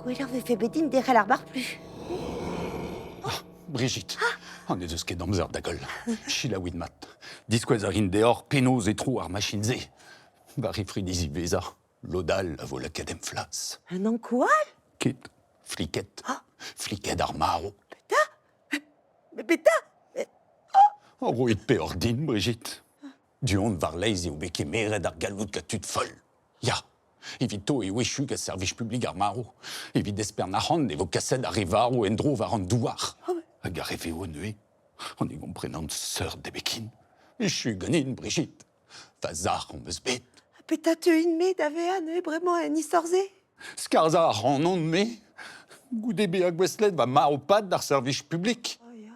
Gwelloc'h vefe bet din derc'hel ar bar-plu. Brigitte, ah n'ez eus ket amzer da goll. Selaouit mat. Diskouez a rin deoc'h penaos e tro ar machin-se. War he fredizi vezañ, lod all a vo lakaet em flas. Un ankou all Ket, fliket. Fliket ar marv. Petra Mais petra Oh, roit peoc'h din, Brigitte. Du-hont war-laez eo bet kemeret ar galloud gant tud foll. Ya, evito eo echu gant servij publik ar marv. Evit espern arc'hant e vo kaset ar re varv en-dro war an douar. Hag ar re vev neuze, an ne gomprenan seurt ebet ken. Echu ganin, Brigitte. Va sac'h am eus bet. Petra teuin-me da vezañ neuze bremañ en istor-se? Skarzhañ ac'hanon-me goude bezañ gouestlet va marv-pad d'ar servij publik. Oh, ya.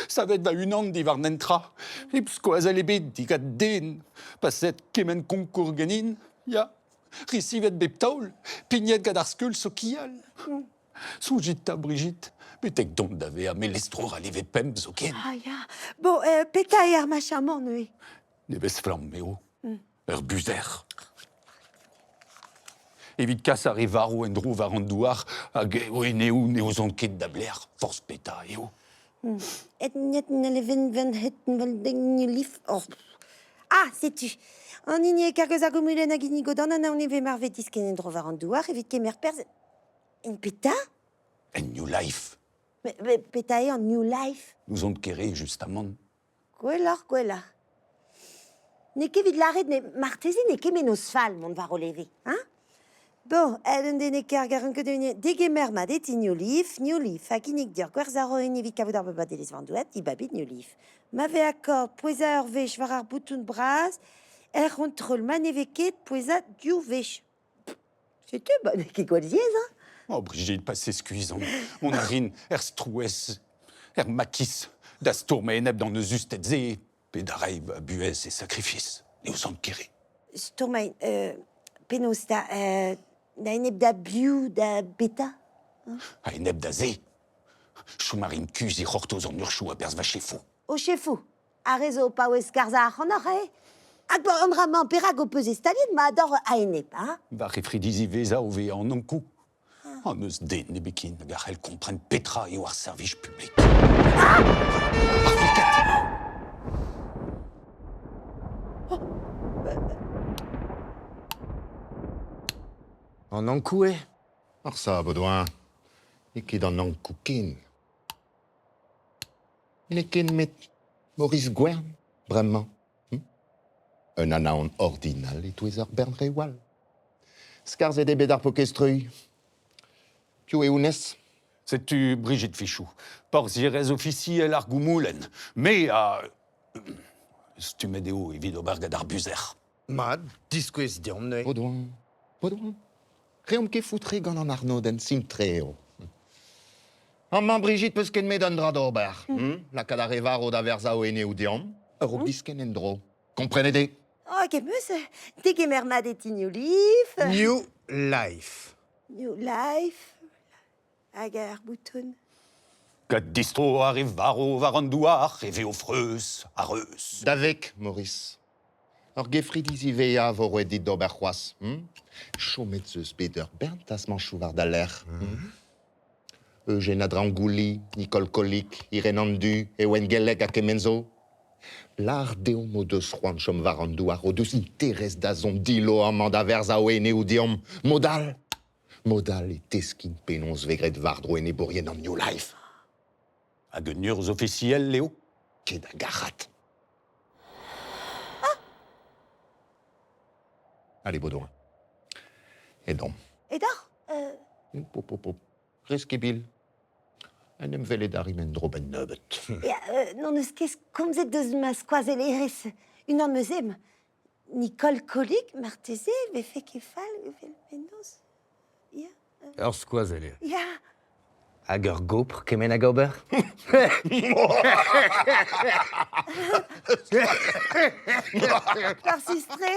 Savet va-unan diwar nentra, hep skoazell ebet digant den, paset kement konkour ganin, ya, resivet bep taol, pignet gant ar skeul sokial. Soñjit 'ta, Brigitte, betek dont da vezañ melestrour a live pemp zoken. Ah ya. Bon, euh, petra eo ar machin-mañ neuze? Nevez-flamm eo. Ur buzer. Evit kas ar re varv en-dro war an douar hag o eneoù ne ouzont ket da belec'h forzh petra eo. Oh. Ah, setu! An hini e karg eus ar goumulenn a ginnigo d'an anaon e vez marvet diskenn en-dro war an douar evit kemer perzh en petra? En New Life. Mais, petra eo an New Life? N'ouzon ket re, justamant. Gwelloc'h gwellañ. N'eo ket evit lâret met marteze n'eo ket mennozh fall mont war o leve, hein? Bon, aet un den e karg a rank degemer mat e ti New Leaf, New Leaf a ginnig deoc'h gwerzhañ roenn evit kavout ar babadelezh vandouet, dibabit New Leaf. Ma vez akord pouezañ ur wech war ar bouton bras, er c'hontrol ma ne vez ket pouezañ div wech. Setu, bah, n'eo ket gwall ziaes, hein? Oh, Brigitte, pas s'excusant. Mont a rin er strouezh, er makis, da stourm a-enep d'an euzhusted-se, pe da reiñ va buhez e sakrifis. Ne ouzon ket re. Stourm euh, penaos da, euh, da enep da biv, da beta? A-enep da se. Chom a rin kuzh e c'hortoz an urchoù a-berzh va chefoù. Ho chefoù? Ar re zo o paouez skarzhañ ac'hanoc'h eo? Hag an dra-mañ, perak ho peus e staliet ma ador a-enep, hein? Va c'hefridi vezañ o vezañ an Ankou. Ha n'eus den ebet ken hag a c'hell kompren petra eo ar servij publik. Ah Ar fliked! An Ankou eo? Arsa, Baudouin, n'eo ket an Ankou ken. N'eo ket met Maurice Gwern bremañ. Hm? Un anaon ordinal e-touez ur bern reoù all. Skarzhet eo bet ar pokestruilh. Piv eo honnezh? Setu Brigitte Fichou, porzhierez ofisiel ar goumoulenn. Me a... Stummet eo evit ober gant ar buzer. Mat, diskouez deomp neuze. Baudouin, Baudouin, reomp ket foutre gant an arnodenn simpl-tre eo. Amañ, Brigitte, peus ket met un dra d'ober. Hmm? Lakaat ar re varv da verzañ o eneoù deomp, a-raok diskenn en-dro. Komprenet eo? Oh, kemeus, degemer mat e ti New Leaf. New Life. New Life. Hag ar bouton. Gant distro ar re varv war an douar e vezo freuz ha reuz. Davek, Maurice. Ur gefridi ziwezhañ a vo roet dit d'ober c'hoazh. Hm? Chomet 'z eus bet ur bern tasmañchoù war da lerc'h. Hm? Eugène Adrangouli, Nicole Collic, Irène Andu, Ewen Gelleg ha kement zo. Lâr deomp o deus c'hoant chom war an douar, o deus interest da zont dillo amañ da verzañ o eneoù deomp. Mod all, mod all e teskin penaos 'vez graet war-dro enebourien an New Life. Hag un urzh ofisiel eo? Ket a garad. Allez, Baudouin. Edon. Edoc'h euh... Pop, pop, pop. Reskibil. En em welet a rin en-dro benn nebeut. Ya, euh, n'on eus ket komzet deus ma skoazellerez. Unan eus em. Nicole Collic, marteze, vefe ket fall evel mennozh. Ya. Ur skoazell eo. Ya. Hag ur gopr kement hag ober? Ar sistre.